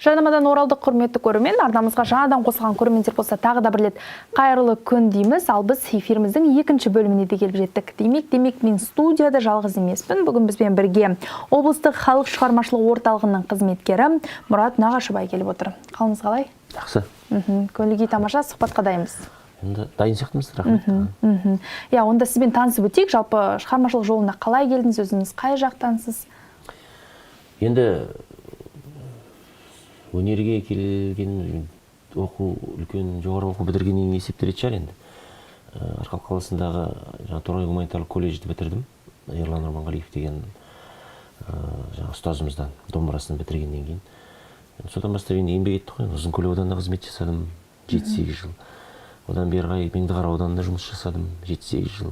Жарнамадан оралдық, құрметті көрермен. Арнамызға жаңадан қосылған көрермендер болса, тағы да бір рет қайырлы күн дейміз. Ал біз эфиріміздің екінші бөліміне де келіп жеттік. Демек, мен студияда жалғыз емеспін. Бүгін бізбен бірге облыстық халық шығармашылығы орталығының қызметкері Мұрат Нағашыбай келіп отыр. Қалыңыз қалай? Жақсы. Көңіл күй тамаша, сұхбатқа дайынбыз. Енді дайын сияқтымыз, рахмет. Иә, онда сізбен танысып өтейік. Жалпы шығармашылық жолына қалай келдіңіз, өзіңіз қай жақтансыз? Енді өнерге келген, оқу, үлкен жоғары оқу бітіргеннен кейін есептелетін шығар енді. Арқалық қаласындағы жаңағы Торғай гуманитарлық колледжді бітірдім. Ерлан Нұрманғалиев деген жаңағы ұстазымыздан домбырасын бітіргеннен кейін. Содан бастап енді еңбек еттік қой. Ұзынкөл ауданында қызмет жасадым 7-8 жыл. Одан бері қарай Меңдіқара ауданында жұмыс жасадым 7-8 жыл.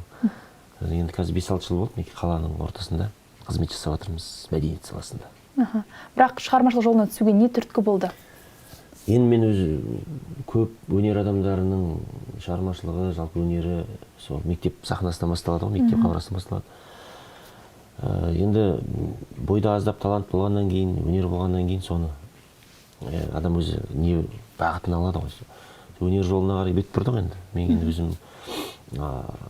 Енді қазір 5-6 жыл болды, мінекей, қаланың ортасында қызмет жасап жатырмыз мәдениет саласында. Бірақ шығармашылық жолына түсуге не түрткі болды? Енді мен өзі көп өнер адамдарының шығармашылығы, жалпы өнері сол мектеп сахнасынан басталады ғой, мектеп қабырғасынан басталады. Енді бойда аздап талант болғаннан кейін, өнер болғаннан кейін, соны адам өзі не бағытын алады ғой, өнер жолына қарай бет бұрдық енді. Мен енді өзім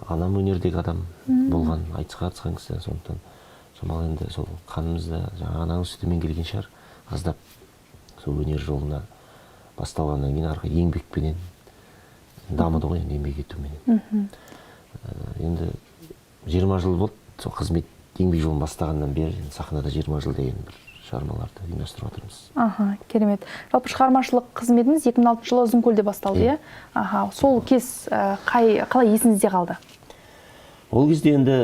анам өнердегі адам болған, айтысқа қатысқан кісі, сондықтан шамалы енді сол қанымызда жаңағы ананың сүтімен келген шығар аздап. Сол өнер жолына басталғаннан кейін ары қарай еңбекпенен дамыды ғой енді, еңбек етуменен. Енді 20 жыл болды сол қызмет, еңбек жолын бастағаннан бері. Енді сахнада 20 жыл деген бір шығармаларды ұйымдастырып жатырмыз. Аха, керемет. Жалпы шығармашылық қызметіңіз 2006 жылы Ұзынкөлде басталды, иә? Аха, сол кез қалай есіңізде қалды? Ол кезде енді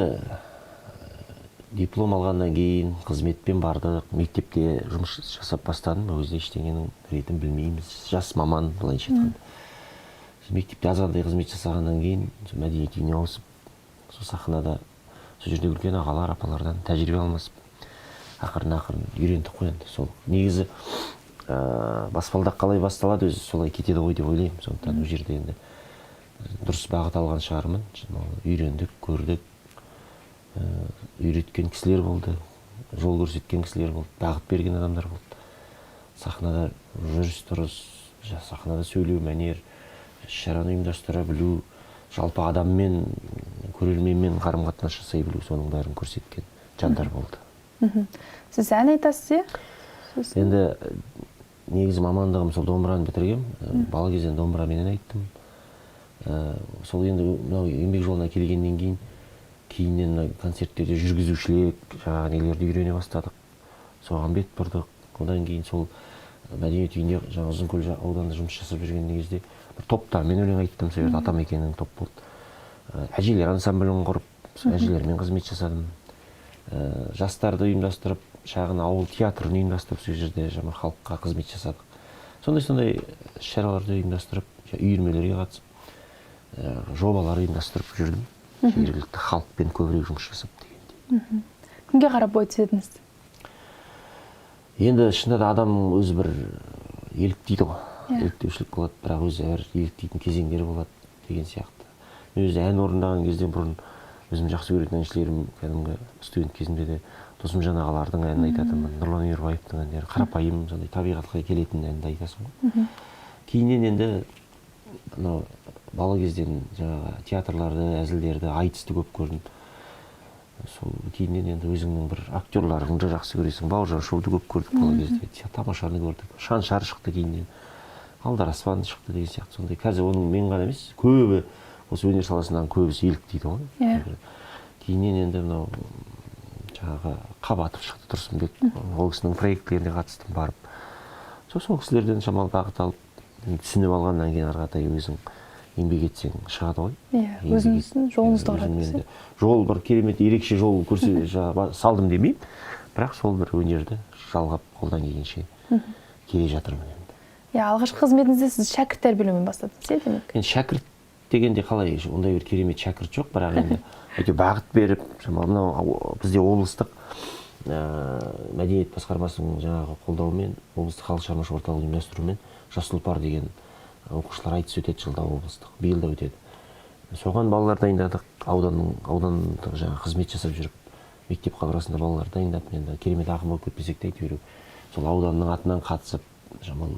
диплом алғаннан кейін қызметпен бардық, мектепте жұмыс жасап бастадым. Ол кезде ештеңенің ретін білмейміз, жас маман былайынша айтқанда. Мектепте азғантай қызмет жасағаннан кейін сол мәдениет үйіне ауысып, сол сахнада, сол жерде үлкен ағалар, апалардан тәжірибе алмасып, ақырын ақырын үйрендік қой енді. Сол негізі баспалдақ қалай басталады, өзі солай кетеді ғой деп ойлаймын. Сондықтан ол жерде енді дұрыс бағыт алған шығармын. Шамалы үйрендік, көрдік, үйреткен кісілер болды, жол көрсеткен кісілер болды, бағыт берген адамдар болды. Сахнада жүріс тұрыс, сахнада сөйлеу мәнер, іс шараны ұйымдастыра білу, жалпы адаммен, көрерменмен қарым қатынас жасай білу, соның бәрін көрсеткен жандар болды. Сіз ән айтасыз, иә? Сосын? Енді негізі мамандығым сол домбыраны бітіргем. Бала кезден домбыраменен айттым. Сол енді мынау еңбек жолына келгеннен кейін, кейіннен мына концерттерде жүргізушілік жаңағы нелерді үйрене бастадық, соған бет бұрдық. Одан кейін сол мәдениет үйінде, жаңағы Ұзынкөл ауданында жұмыс жасап жүрген кезде бір топтармен өлең айттым. Сол жерде Атамекеннің топ болды. Әжелер ансамблін құрып, сол әжелермен қызмет жасадым. Жастарды ұйымдастырып, шағын ауыл театрын ұйымдастырып, сол жерде жаңағы халыққа қызмет жасадық. Сондай сондай іс шараларды ұйымдастырып, үйірмелерге қатысып, жобалар ұйымдастырып жүрдім, жергілікті халықпен көбірек жұмыс жасап дегендей. Кімге қарап бой түзедіңіз? Енді шынында да адам өзі бір еліктейді ғой. Еліктеушілік болады, бірақ өзі әр еліктейтін кезеңдері болады деген сияқты. Мен өзі ән орындаған кезде бұрын өзім жақсы көретін әншілерім, кәдімгі студент кезімде де Досымжан ағалардың әнін айтатынмын, Нұрлан Өнербаевтың әндері, қарапайым сондай табиғатқа келетін әнді айтасың ғой. Кейіннен енді мынау бала кезден жаңағы театрларды, әзілдерді, айтысты көп көрдім. Сол кейіннен енді өзіңнің бір актерларыңды жақсы көресің. Бауыржан шоуды көп көрдік бала кезде, Тамашаны көрдік, Шаншар шықты, кейіннен Алдараспан шықты деген сияқты. Сондай қазір оның мен ғана емес, көбі осы өнер саласындағы көбісі еліктейді ғой. Кейіннен енді мынау жаңағы Қабатов шықты, Тұрсынбек, ол кісінің проектілеріне қатыстым барып. Сол кісілерден шамалы бағыт алып, түсініп алғаннан кейін ары қаратай өзің еңбек етсең, шығады ғой. Иә, өзіңіздің жолыңызды өзім құрадыңыз, енді жол, бір керемет ерекше жол көрсе жаңағы салдым демеймін, бірақ сол бір өнерді жалғап, қолдан келгенше келе жатырмын енді. Иә, алғашқы қызметіңізде сіз шәкірт тәрбиелеумен бастадыңыз, иә, демек? Енді шәкірт дегенде қалай, ондай бір керемет шәкірт жоқ, бірақ енді әйтеуір бағыт беріп, шамалы мынау бізде облыстық мәдениет басқармасының жаңағы қолдауымен, облыстық халық шығармашылық орталығының ұйымдастыруымен «Жас тұлпар» деген оқушылар айтысы өтеді жылда облыстық, биыл да өтеді. Соған балалар дайындадық. Ауданның, аудандық жаңағы қызмет жасап жүріп, мектеп қабырғасында балалар дайындап, енді керемет ақын болып кетпесек те, әйтеуір сол ауданның атынан қатысып, Жамал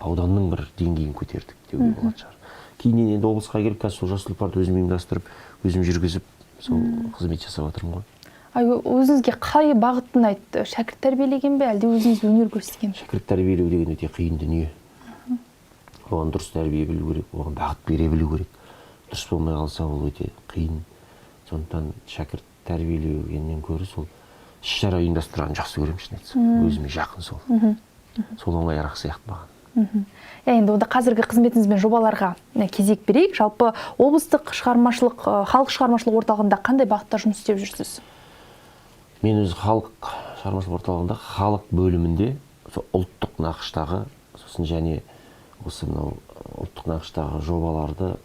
ауданның бір деңгейін көтердік деуге болатын шығар. Кейіннен енді облысқа келіп, қазір сол «Жас тұлпарды» өзім ұйымдастырып, өзім жүргізіп, сол қызмет жасап жатырмын ғой. Ай, өзіңізге қай бағыт ұнайды? Шәкірт тәрбиелеген бе, әлде өзіңіз өнер көрсеткен бе? Шәкірт тәрбиелеу деген өте қиын дүние. Оған дұрыс тәрбие білу керек, оған бағыт бере білу керек. Дұрыс болмай қалса, ол өте қиын. Сондықтан шәкірт тәрбиелегеннен гөрі сол іс шара ұйымдастырғанды жақсы көремін, шын айтсам. Өзіме жақын сол. Сол оңайырақ сияқты маған. Иә, енді онда қазіргі қызметіңіз бен жобаларға кезек берейік. Жалпы, облыстық шығармашылық, халық шығармашылық орталығында қандай бағытта жұмыс істеп жүрсіз? Мен өзі халық шығармашылық орталығында халық бөлімінде, сол ұлттық нақыштағы, сосын және осы мынау ұлттық нақыштағы жобаларды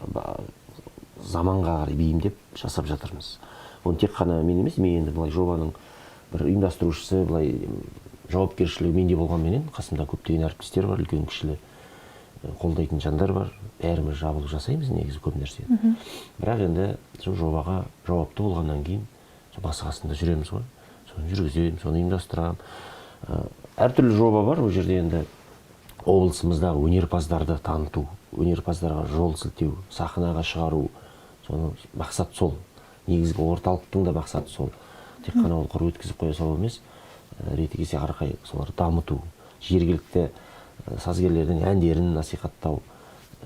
заманға қарай бейімдеп жасап жатырмыз. Оны тек қана мен емес, мен енді былай жобаның бір ұйымдастырушысы, былай жауапкершілігі менде болғанменен, қасымда көптеген әріптестер бар, үлкен кішілі қолдайтын жандар бар. Бәріміз жабылып жасаймыз негізі көп нәрсені. Бірақ енді сол жобаға жауапты болғаннан кейін, сол басы қасында жүреміз ғой, соны жүргіземін, соны ұйымдастырамын. Әртүрлі жоба бар ол жерде. Енді облысымыздағы өнерпаздарды таныту, өнерпаздарға жол сілтеу, сахнаға шығару, соны мақсат сол. Негізгі орталықтың да мақсаты сол. Тек қана ол құр өткізіп қоя салу емес, реті келсе, ары қарай соларды дамыту, жергілікті сазгерлердің әндерін насихаттау,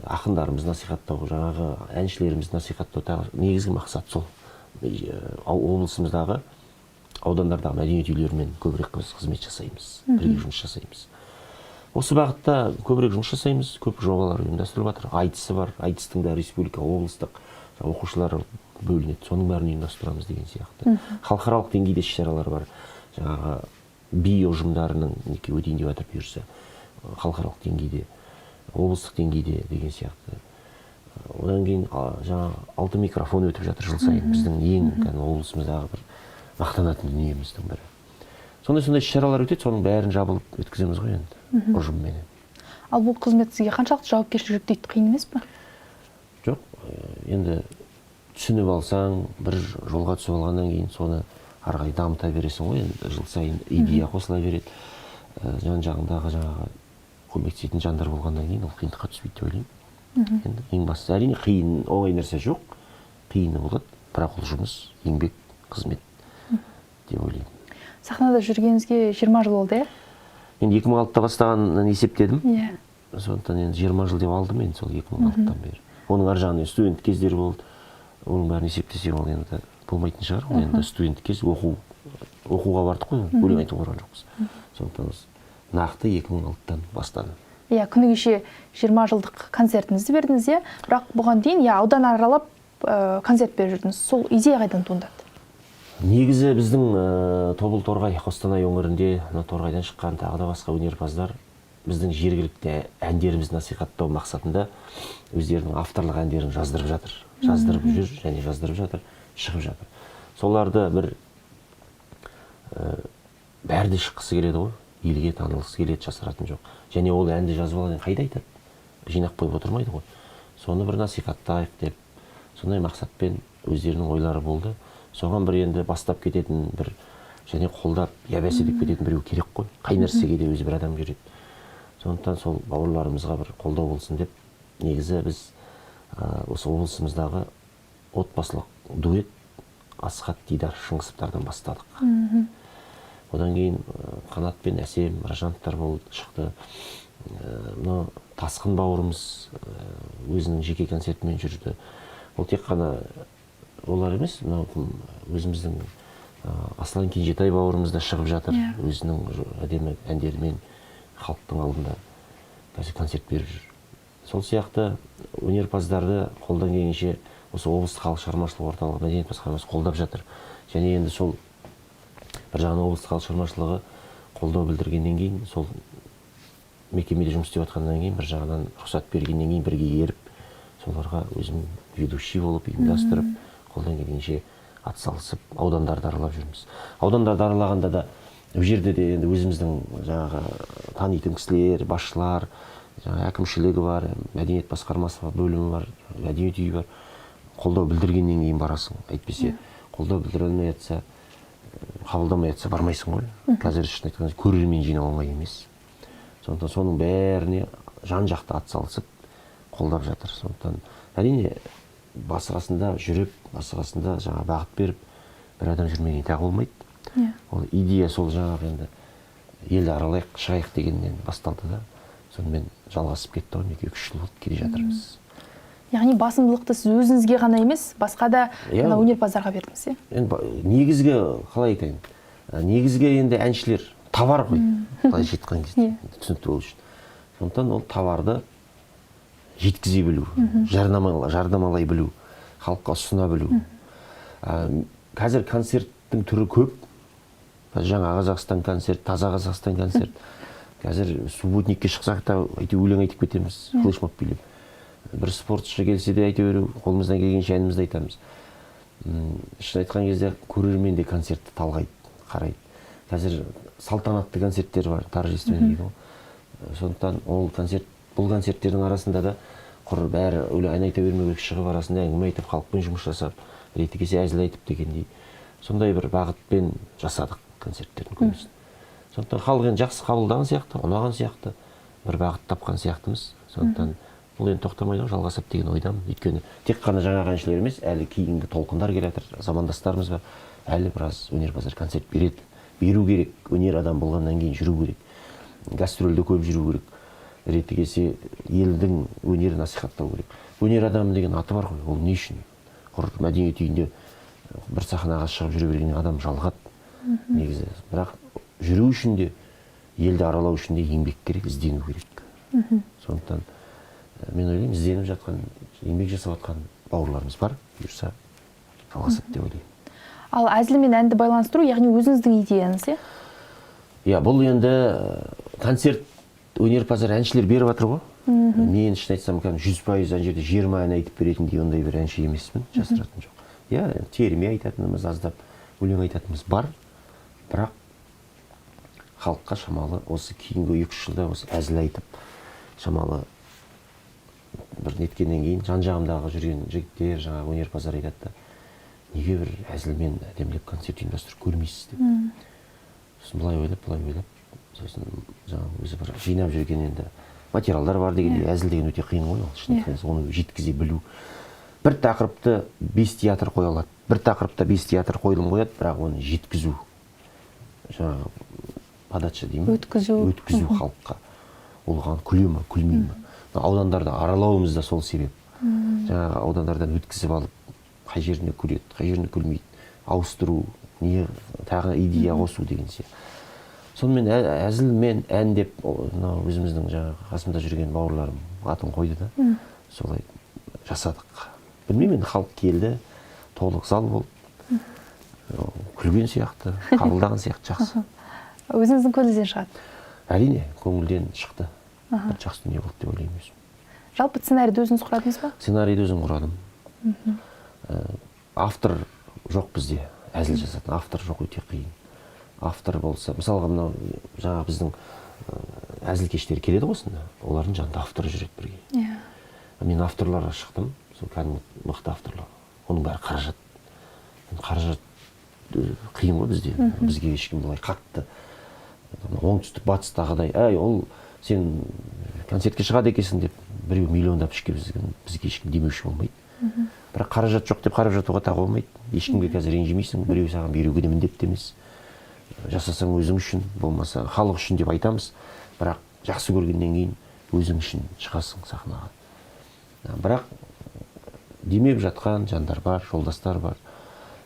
ақындарымызды насихаттау, жаңағы әншілерімізді насихаттау. Тағы негізгі мақсат сол. Облысымыздағы аудандардағы мәдениет үйлерімен көбірек біз қызмет жасаймыз, бірге жұмыс жасаймыз. Осы бағытта көбірек жұмыс жасаймыз, көп жобалар ұйымдастырылып жатыр. Айтысы бар, айтыстың да республика, облыстық жаңа оқушылар бөлінеді, соның бәрін ұйымдастырамыз деген сияқты. Халықаралық деңгейде іс шаралар бар, жаңағы би ұжымдарының мінекей өтейін деп жатыр, бұйырса, халықаралық деңгейде, облыстық деңгейде деген сияқты. Одан кейін жаңағы «Алтын микрофон» өтіп жатыр жыл сайын, біздің ең кәдімгі облысымыздағы бір мақтанатын дүниеміздің бірі. Сондай сондай іс шаралар өтеді, соның бәрін жабылып өткіземіз ғой енді ұжымменен. Ал бұл қызмет сізге қаншалықты жауапкершілік жүктейді, қиын емес пе? Жоқ, енді түсініп алсаң, бір жолға түсіп алғаннан кейін, соны ары қарай дамыта бересің ғой. Енді жыл сайын идея қосыла береді. Жан жағыңдағы жаңағы көмектесетін жандар болғаннан кейін, ол қиындыққа түспейді деп ойлаймын. Енді ең бастысы, әрине, қиын, оңай нәрсе жоқ, қиыны болады, бірақ ол жұмыс, еңбек, қызмет деп ойлаймын. Сахнада жүргеніңізге 20 жыл болды, иә? Енді 2006-да бастағаннан есептедім. Сондықтан енді 20 жыл деп алдым енді сол 2006-тан бері. Оның ар жағынан студент кездері болды, оның бәрін есептесем, ол енді болмайтын шығар. Ол енді студент кез, оқуға бардық қой, өлең айтуға барған жоқпыз. Сондықтан осы нақты 2006-тан бастадым. Иә, күні кеше 20 жылдық концертіңізді бердіңіз, иә? Бірақ бұған дейін, иә, аудан аралап концерт беріп жүрдіңіз. Сол идея қайдан туындады? Негізі біздің Тобыл, Торғай, Қостанай өңірінде мына Торғайдан шыққан тағы да басқа өнерпаздар біздің жергілікті әндерімізді насихаттау мақсатында өздерінің авторлық әндерін жаздырып жатыр, жаздырып жүр және жаздырып жатыр, шығып жатыр. Соларды бір бәрі де шыққысы келеді ғой, елге танылғысы келеді, жасыратын жоқ. Және ол әнді жазып алғаннан кейін қайда айтады, жинап қойып отырмайды ғой. Соны бір насихаттайық деп, сондай мақсатпен өздерінің ойлары болды. Соған бір енді бастап кететін бір және қолдап, я бәсе деп кететін біреу керек қой. Қай нәрсеге де өзі бір адам керек. Сондықтан сол бауырларымызға бір қолдау болсын деп, негізі біз осы облысымыздағы отбасылық дуэт Асхат, Дидар Шыңғысовтардан бастадық. Одан кейін Қанат пен Әсем Ражановтар болды, шықты. Мынау Тасқын бауырымыз өзінің жеке концертімен жүрді. Ол тек қана олар емес, мынау кім, өзіміздің Аслан Кенжетай бауырымыз да шығып жатыр. Өзінің әдемі әндерімен халықтың алдында қазір концерт беріп жүр. Сол сияқты өнерпаздарды қолдан келгенше осы облыстық халық шығармашылық орталығы, мәдениет басқармасы қолдап жатыр. Және енді сол бір жағынан облыстық халық шығармашылығы қолдау білдіргеннен кейін, сол мекемеде жұмыс істеп жатқаннан кейін, бір жағынан рұқсат бергеннен кейін, бірге еріп, соларға өзім ведущий болып ұйымдастырып, қолдан келгенше атсалысып, аудандарды аралап жүрміз. Аудандарды аралағанда да ол жерде де енді өзіміздің жаңағы танитын кісілер, басшылар, жаңағы әкімшілігі бар, мәдениет басқармасы бар, бөлімі бар, мәдениет үйі бар. Қолдау білдіргеннен кейін барасың. Әйтпесе қолдау білдіре алмай жатса, қабылдамай жатса, бармайсың ғой. Қазір, шын айтқанда, көрермен жинау оңай емес. Сондықтан соның бәріне жан-жақты атсалысып қолдап жатыр. Сондықтан әрине басы қасында жүріп, басы қасында жаңа бағыт беріп бір адам жүрмеген тағы болмайды. Иә. Ол идея сол жаңағы енді елді аралайық, шығайық дегеннен басталды да, сонымен жалғасып кетті ғой, мінекей 3 жыл болды келе жатырмыз. Яғни басымдылықты сіз өзіңізге ғана емес, басқа да Иә. мына өнерпаздарға бердіңіз, иә? Енді негізгі, қалай айтайын, негізгі енді әншілер товар ғой, былайша айтқан кезде, Иә. түсінікті болу үшін. Сондықтан ол товарды жеткізе білу, жарнамалай білу, халыққа ұсына білу. Қазір концерттің түрі көп. Жаңа Қазақстан концерт, таза Қазақстан концерт. Қазір субботникке шықсақ та әйтеуір өлең айтып кетеміз, флешмоб билеп. Бір спортшы келсе де әйтеуір қолымыздан келгенше әнімізді айтамыз. Шын айтқан кезде көрермен де концертті талғайды, қарайды. Қазір салтанатты концерттер бар, торжественный дейді ғой. Сондықтан ол концерт, бұл концерттердің арасында да құр бәрі өлең ән айта бермеу керек, шығып арасында әңгіме айтып, халықпен жұмыс жасап, реті келсе әзіл айтып дегендей. Сондай бір бағытпен жасадық концерттердің көбісін. Сондықтан халық енді жақсы қабылдаған сияқты, ұнаған сияқты, бір бағыт тапқан сияқтымыз. Сондықтан бұл енді тоқтамайды ғой, жалғасады деген ойдамын. Өйткені тек қана жаңағы әншілер емес, әлі кейінгі толқындар келе жатыр, замандастарымыз бар. Әлі біраз өнерпаздар концерт береді. Беру керек, өнер адам болғаннан кейін жүру керек. Гастрольде көп жүру керек. Реті келсе елдің өнерін насихаттау керек. Өнер адамы деген аты бар ғой, ол не үшін? Құр мәдениет үйінде бір сахнаға шығып жүре берген адам жалғады негізі. Бірақ жүру үшін де, елді аралау үшін де еңбек керек, іздену керек. Сондықтан мен ойлаймын, ізденіп жатқан, еңбек жасап жатқан бауырларымыз бар, бұйырса жалғасады деп ойлаймын. Ал әзіл мен әнді байланыстыру, яғни өзіңіздің идеяңыз, иә? Иә, бұл енді концерт өнерпаздар, әншілер беріп жатыр ғой. Мен шын айтсам, кәдімгі 100% ана жерде 20 ән айтып беретіндей ондай бір әнші емеспін, жасыратын жоқ. Иә, терме айтатынымыз аздап, өлең айтатынымыз бар, бірақ халыққа шамалы осы кейінгі 2-3 жылда осы әзіл айтып, шамалы бір неткеннен кейін жан жағымдағы жүрген жігіттер, жаңағы өнерпаздар айтады да, неге бір әзілмен әдемілеп концерт ұйымдастырып көрмейсіз деп. Сосын былай ойлап, былай ойлап, сосын жаңағы өзі бір жинап жүрген енді материалдар бар дегендей, әзіл деген өте қиын ғой ол, шын айтқан кезде, оны жеткізе білу. Бір тақырыпты 5 театр қоя алады, бір тақырыпта 5 театр қойылым қояды, бірақ оны жеткізу, жаңағы подача деймін бе? Өткізу. Өткізу халыққа. Ол оған күле ме, күлмей ме? Мына аудандарды аралауымыз да сол себеп. Жаңағы аудандардан өткізіп алып, қай жеріне күледі, қай жеріне күлмейді, ауыстыру, не тағы идея қосу деген сияқты. Сонымен әзіл мен ән деп, мынау өзіміздің жаңағы қасымда жүрген бауырларым атын қойды да, солай жасадық. Білмеймін енді, халық келді, толық зал болды. Күлген сияқты, қабылдаған сияқты жақсы. Өзіңіздің көңіліңізден шығады? Әрине, көңілден шықты. Бір жақсы дүние болды деп ойлаймын өзім. Жалпы сценарийді өзіңіз құрадыңыз ба? Сценарийді өзім құрадым. Автор жоқ бізде, әзіл жазатын автор жоқ, өте қиын. Автор болса, мысалға мынау жаңағы біздің әзіл кештері келеді ғой осында, олардың жанында авторы жүреді бірге. Мен авторларға шықтым, сол кәдімгі мықты авторлар. Оның бәрі қаражат. Енді қаражат қиын ғой бізде. Бізге ешкім былай қатты оңтүстік батыстағыдай, әй, ол сен концертке шығады екенсің деп біреу миллиондап ішке бізге ешкім демеуші болмайды. Бірақ қаражат жоқ деп қарап жатуға тағы болмайды. Ешкімге қазір ренжімейсің, біреу саған беруге де міндетті емес. Жасасаң өзің үшін, болмаса халық үшін деп айтамыз. Бірақ жақсы көргеннен кейін өзің үшін шығасың сахнаға. Бірақ демеп жатқан жандар бар, жолдастар бар.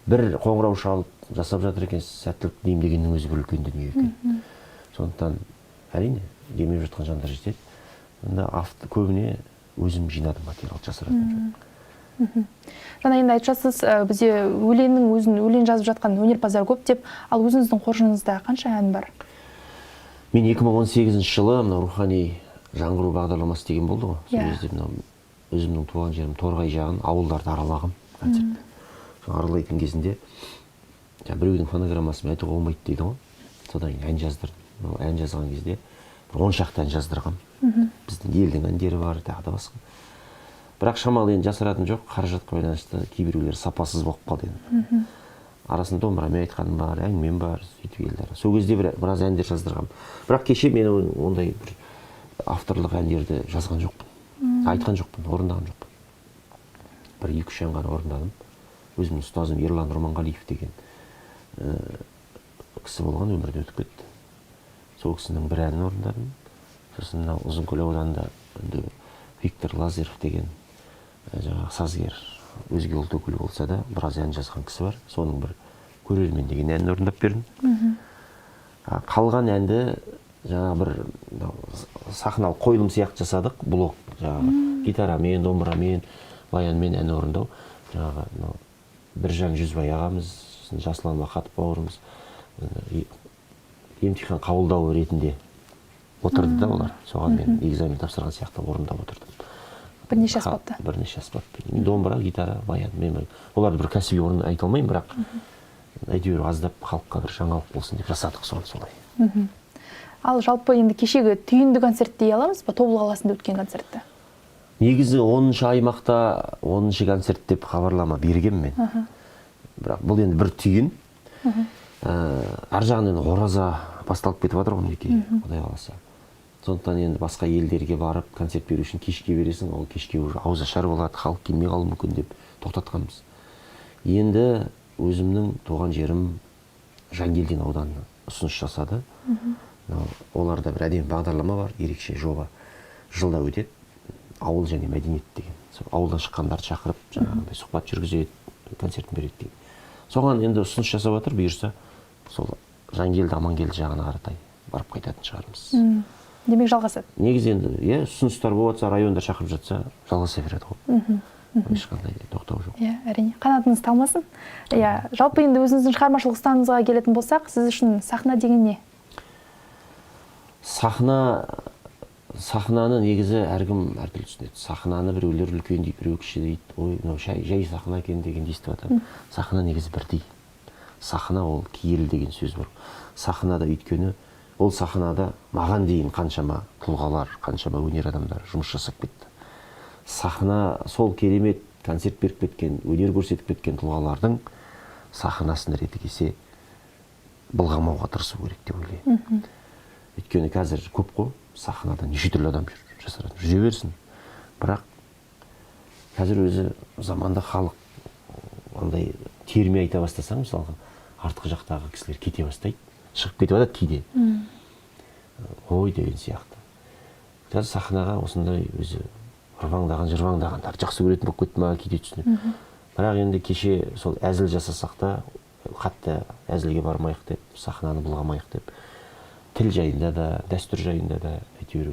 Бір қоңырау шалып жасап жатыр екен, сәттілік тілеймін дегеннің өзі бір үлкен дүние екен. Сондықтан әрине демеп жатқан жандар жетеді. Онда көбіне өзім жинадым материал, жасыратын жоқ. Жаңа енді айтып жатсыз, бізде өлеңнің өзін өлең жазып жатқан өнерпаздар көп деп, ал өзіңіздің қоржыныңызда қанша ән бар? Мен екі мың он сегізінші жылы мына рухани жаңғыру бағдарламасы деген болды ғой. Сол кезде мынау өзімнің туған жерім Торғай жағын, ауылдарды аралағым концертпен. Сол аралайтын кезінде жаңа біреудің фонограммасын айтуға болмайды дейді ғой. Содан кейін ән жаздырдым. Ол ән жазған кезде бір 10 шақты ән жаздырғам. Біздің елдің әндері бар, тағы да басқа. Бірақ шамалы енді жасыратын жоқ, қаражатқа байланысты кейбіреулер сапасыз болып қалды енді. Арасында домбырамен айтқаным бар, әңгімем бар, сөйтіп елдер. Сол кезде біраз әндер жаздырғам. Бірақ кеше мен ондай бір Авторлық әндерді жазған жоқпын, айтқан жоқпын, орындаған жоқпын. Бір екі үш ән ғана орындадым. Өзімнің ұстазым Ерлан Нұрманғалиев деген кісі болған, өмірден өтіп кетті. Сол кісінің бір әнін орындадым. Сосын мынау Ұзынкөл ауданында енді Виктор Лазарев деген жаңағы сазгер, өзге ұлт өкілі болса да, біраз ән жазған кісі бар. Соның бір «Көрермен» деген әнін орындап бердім. Қалған әнді жаңағы бір мынау сахналық қойылым сияқты жасадық, блок, жаңағы гитарамен, домбырамен, баянмен ән орындау. Жаңағы мынау Біржан Жүзбай ағамыз, сосын Жасұлан Мақатов бауырымыз емтихан қабылдау ретінде отырды да олар. Соған мен экзамен тапсырған сияқты орындап отырдым. Бірнеше аспапта. Бірнеше аспаппен: домбыра, гитара, баян. Мен оларды бір кәсіби орын айта алмаймын, бірақ әйтеуір аздап халыққа бір жаңалық болсын деп жасадық соны солай. Ал жалпы енді кешегі түйінді концерт дей аламыз ба Тобыл қаласында өткен концертті? Негізі 10-шы аймақта 10-шы концерт деп хабарлама бергенмін мен, бірақ бұл енді бір түйін. Ар жағынан енді ораза басталып кетіп жатыр ғой, мінекей, құдай қаласа. Сондықтан енді басқа елдерге барып концерт беру үшін кешке бересің, ол кешке уже ауызашар болады, халық келмей қалуы мүмкін деп тоқтатқанбыз. Енді өзімнің туған жерім Жангелдин ауданына ұсыныс жасады. Мынау оларда бір әдемі бағдарлама бар, ерекше жоба, жылда өтеді, «Ауыл және мәдениет» деген. Сол ауылдан шыққандарды шақырып, жаңағындай сұхбат жүргізеді, концертін береді деген. Соған енді ұсыныс жасап жатыр. Бұйырса, сол Жангелді, Амангелді жағына қаратай барып қайтатын шығармыз. Демек, жалғасады. Негізі енді, иә, ұсыныстар болып жатса, районда шақырып жатса, жалғаса береді ғой, ешқандай тоқтау жоқ. Иә, әрине, қанатыңыз талмасын. Иә, жалпы енді өзіңіздің шығармашылық ұстанымыңызға келетін болсақ, сіз үшін сахна деген не? Сахна, сахнаны негізі әркім әртүрлі түсінеді. Сахнаны біреулер үлкен дейді, біреу кіші дейді, ой, мынау жай сахна екен дегенді естіп жатамын. Сахна негізі бірдей. Сахна ол киелі деген сөз бар сахнада, өйткені ол сахнада маған дейін қаншама тұлғалар, қаншама өнер адамдары жұмыс жасап кетті. Сахна сол керемет концерт беріп кеткен, өнер көрсетіп кеткен тұлғалардың сахнасын реті келсе былғамауға тырысу керек деп ойлаймын. Өйткені қазір көп қой, сахнада неше түрлі адам жүр, жасыратын, жүре берсін, бірақ қазір өзі заманда халық андай терме айта бастасаң, мысалға, артқы жақтағы кісілер кете бастайды, шығып кетіп жатады кейде, ой деген сияқты. Қазір сахнаға осындай өзі ырбаңдаған, жырбаңдағандарды жақсы көретін болып кетті ма, кейде түсінемін. Бірақ енді кеше сол әзіл жасасақ та, қатты әзілге бармайық деп, сахнаны былғамайық деп, тіл жайында да, дәстүр жайында да, әйтеуір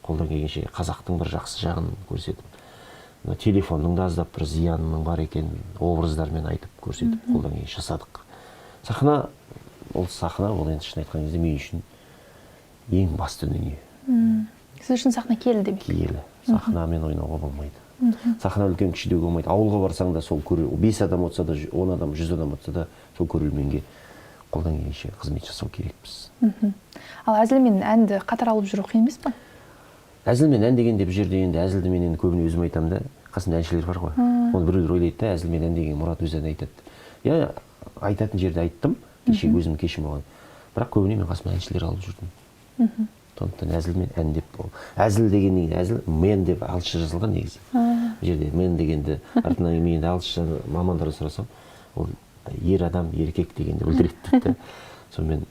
қолдан келгенше қазақтың бір жақсы жағын көрсетіп, мына телефонның да аздап бір зиянының бар екенін образдармен айтып көрсетіп, қолдан келгенше жасадық. Сахна ол, сахна ол енді шын айтқан кезде мен үшін ең басты дүние. Сіз үшін сахна киелі демек. Киелі. Сахнамен ойнауға болмайды. Сахна үлкен кіші деуге болмайды. Ауылға барсаң да, сол бес адам отырса да, 10 адам, 100 адам отырса да, сол көрерменге қолдан келгенше қызмет жасау керекпіз. Ал әзіл мен әнді қатар алып жүру қиын емес па? Әзіл мен ән дегенде, бұл жерде енді әзілді мен енді көбіне өзім айтамын да, қасымда әншілер бар ғой. Оны біреулер ойлайды да, әзіл мен ән деген Мұрат өзі ән айтады. Иә, айтатын жерде айттым, кеше өзім кешім болған, бірақ көбіне мен қасыма әншілер алып жүрдім. Сондықтан әзіл мен ән деп, ол әзіл дегеннен кейін, әзіл мен деп ағылшынша жазылған негізі. Бұл жерде мен дегенді артынан мен енді ағылшынша мамандардан сұрасам, ол ер адам, еркек дегенді білдіреді дейді да. Сонымен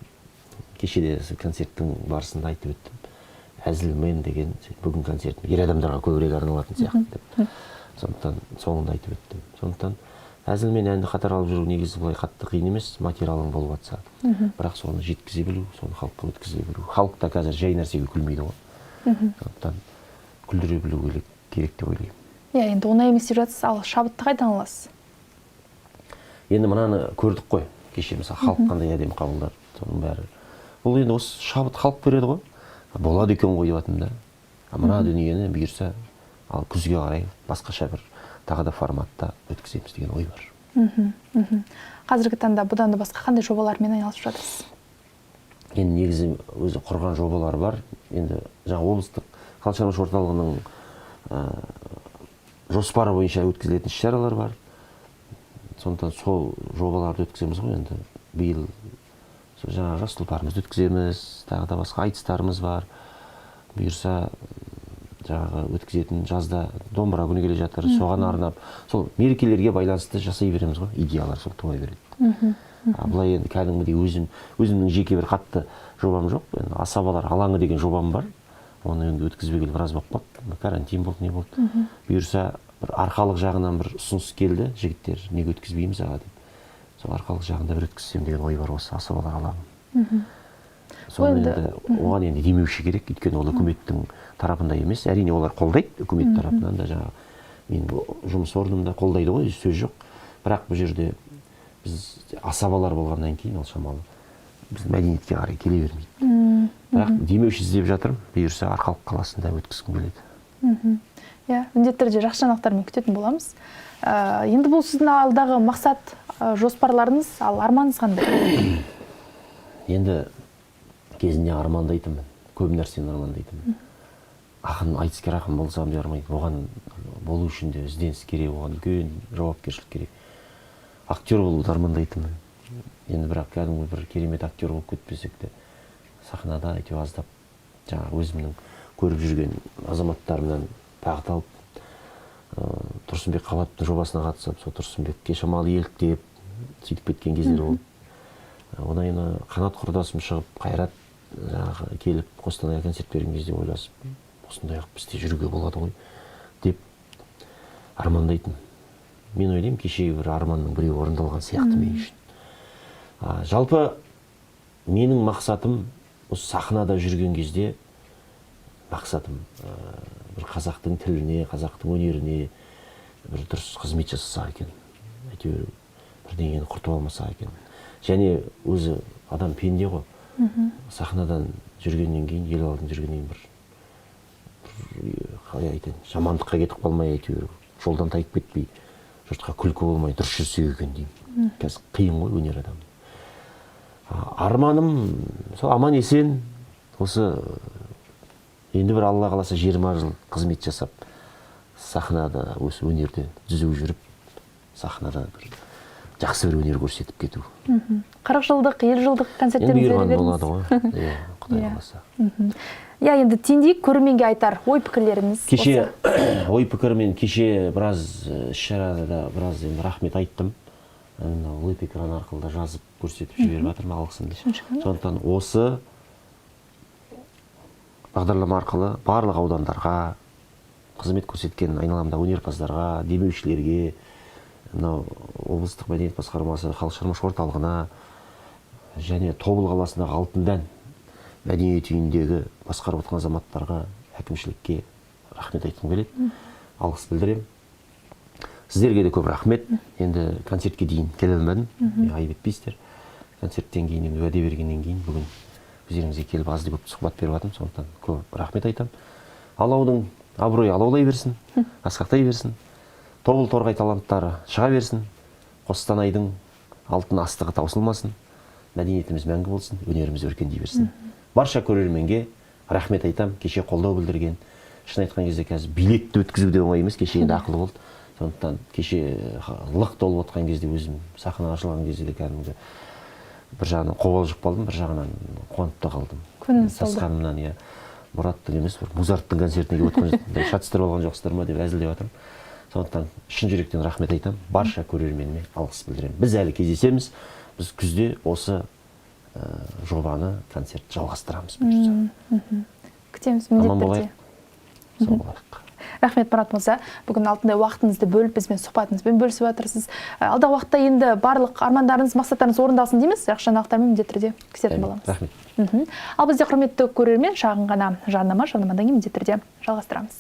кеше де сол концерттің барысында айтып өттім, әзіл мен деген бүгін концертім ер адамдарға көбірек арналатын сияқты деп, сондықтан соңында айтып өттім. Сондықтан әзіл мен әнді қатар алып жүру негізі былай қатты қиын емес, материалың болып жатса, бірақ соны жеткізе білу, соны халыққа өткізе білу. Халық та қазір жай нәрсеге күлмейді ғой, сондықтан күлдіре білу керек деп ойлаймын. Иә, енді оңай емес деп жатсыз, ал шабытты қайдан аласыз? Енді мынаны көрдік қой кеше, мысалы, халық қандай әдемі қабылдады. Соның бәрі бұл енді осы шабыт халық береді ғой, болады екен ғой деп жатырмын да. А мына дүниені бұйырса, ал күзге қарай басқаша бір тағы да форматта өткіземіз деген ой бар. мхм мхм Қазіргі таңда бұдан да басқа қандай жобалармен айналысып жатырсыз? Енді негізі өзі құрған жобалар бар. Енді жаңа облыстық халық шығармашылық орталығының жоспары бойынша өткізілетін іс шаралар бар, сондықтан сол жобаларды өткіземіз ғой. Енді биыл сол жаңағы «Жас тұлпарымызды» өткіземіз, тағы да басқа айтыстарымыз бар. Бұйырса, жаңағы өткізетін жазда домбыра күні келе жатыр, соған арнап, сол мерекелерге байланысты жасай береміз ғой, идеялар сол туа береді. Былай енді кәдімгідей өзімнің жеке бір қатты жобам жоқ. Енді асабалар алаңы деген жобам бар. Оны енді өткізбегелі біраз болып қалды. Карантин болды, не болды. Бұйырса, бір Арқалық жағынан бір ұсыныс келді, жігіттер, неге өткізбейміз аға деп. Сол Арқалық жағында бір өткізсем деген ой бар, осы асабалар алаңы. Соны енді оған енді демеуші керек, өйткені ол үкіметтің тарапында емес. Әрине, олар қолдайды, үкімет тарапынан да, жаңағы менің жұмыс орным да қолдайды ғой, сөз жоқ. Бірақ бұл жерде біз асабалар болғаннан кейін ол шамалы біз мәдениетке қарай келе бермейді. Бірақ демеуші іздеп жатырмын, бұйырса, Арқалық қаласында өткізгім келеді. Иә, міндетті түрде жақсы жаңалықтармен күтетін боламыз. Енді бұл сіздің алдағы мақсат, жоспарларыңыз, ал арманыңыз қандай? Енді кезінде армандайтынмын, көп нәрсені армандайтынмын. Ақын, айтыскер ақын болсам деп армандайтынмын. Оған болу үшін де ізденіс керек, оған үлкен жауапкершілік керек. Актер болуды армандайтынмын. Енді бірақ кәдімгі бір керемет актер болып кетпесек те, сахнада әйтеуір аздап жаңағы өзімнің көріп жүрген азаматтарымнан бағыт алып, Тұрсынбек Қабатовтың жобасына қатысып, сол Тұрсынбекке шамалы еліктеп, сөйтіп кеткен кездер болды. Одан кейін Қанат құрдасым шығып, Қайрат жаңағы келіп Қостанайға концерт берген кезде ойласып, осындай қылып бізде жүруге болады ғой деп армандайтын. Мен ойлаймын, кешегі бір арманның біреуі орындалған сияқты мен үшін. Жалпы менің мақсатым осы сахнада жүрген кезде мақсатым бір қазақтың тіліне, қазақтың өнеріне бір дұрыс қызмет жасасақ екен, әйтеуір бірдеңені құртып алмасақ екен. Және өзі адам пенде ғой, сахнадан жүргеннен кейін, ел алдында жүргеннен кейін бір қалай айтайын, жамандыққа кетіп қалмай, әйтеуір жолдан тайып кетпей, жұртқа күлкі болмай, дұрыс жүрсек екен деймін. Қазір қиын ғой өнер адамы. Арманым сол аман есен осы енді бір, Алла қаласа, 20 жыл қызмет жасап, сахнада осы өнерде түзу жүріп, сахнада бір жақсы бір өнер көрсетіп кету. 40 жылдық, 50 жылдық Енді концерттеріңізді бұйырған бере болады беріңіз. ғой, иә, Құдай қаласа. Иә, енді теңдейік, көрерменге айтар ой пікірлеріңіз Кеше осы. ой пікірмен кеше біраз іс шарада біраз енді рахмет айттым. Мынау леп экран арқылы да жазып, көрсетіп жіберіп жатырмын алғысымды. Үшінші. Сондықтан осы бағдарлама арқылы барлық аудандарға қызмет көрсеткен айналамдағы өнерпаздарға, демеушілерге, мынау облыстық мәдениет басқармасы, халық шығармашылық орталығына және Тобыл қаласындағы Алтын дән мәдениет үйіндегі басқарып отырған азаматтарға, әкімшілікке рахмет айтқым келеді, алғыс білдіремін. Сіздерге де көп рахмет. Енді концертке дейін келе алмадым, айып етпейсіздер. Концерттен кейін енді уәде бергеннен кейін бүгін өздеріңізге келіп, азды көпті сұхбат беріп жатырмын, сондықтан көп рахмет айтамын. Алаудың абыройы алаулай берсін, асқақтай берсін, Тобыл, Торғай таланттары шыға берсін, Қостанайдың алтын астығы таусылмасын, мәдениетіміз мәңгі болсын, өнеріміз өркендей берсін. Барша көрерменге рахмет айтам кеше қолдау білдірген. Шын айтқан кезде, қазір билетті өткізу де оңай емес, кеше енді ақылы болды. Сондықтан кеше лық толып отқан кезде, өзім сахна ашылған кезде де кәдімгі бір жағынан қобалжып қалдым, бір жағынан қуанып та қалдым. Көңіліңіз толды. Сасқанымнан, иә, Мұраттың емес, бір Музарттың концертіне келіп отқан шатыстырып алған жоқсыздар ма деп әзілдеп жатырмын. Сондықтан шын жүректен рахмет айтамын, барша көрерменіме алғыс білдіремін. Біз әлі кездесеміз, біз күзде осы жобаны, концерт жалғастырамыз, бұйыртса. Күтеміз Аман міндетті түрде. болайық, сау болайық. Рахмет, Мұрат мырза, бүгін алтындай уақытыңызды бөліп, бізбен сұхбатыңызбен бөлісіп жатырсыз. Алдағы уақытта енді барлық армандарыңыз, мақсаттарыңыз орындалсын дейміз. Жақсы жаңалықтармен міндетті түрде күтетін боламыз. Рахмет. Ал бізде, құрметті көрермен, шағын ғана жарнама. Жарнамадан кейін міндетті түрде жалғастырамыз.